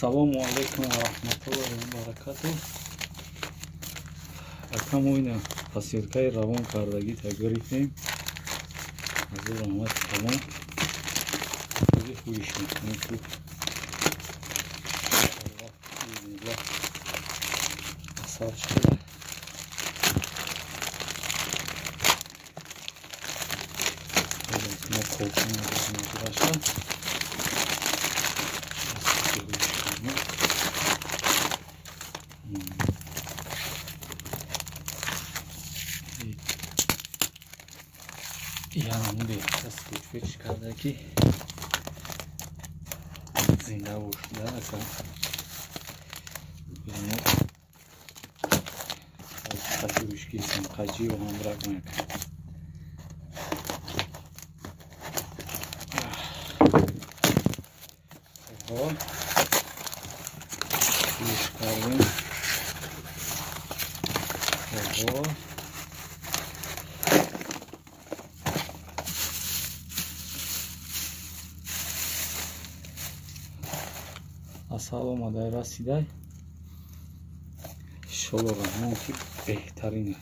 Ассалому алайкум ва раҳматуллоҳи ва баракатуҳ. Акамо ина посилкаи равон кардагӣ та гирифтем. Аз ӯ раҳмати калон. Хеле хуиш мекунем ки асал шуда. Мо қопи Яна скотч карда ки зинда бошда ака. Қаҷи ҳамрак мекард. Иш кардем. Асал омадай расидай. Иншолло Раҳмон ки беҳтарине.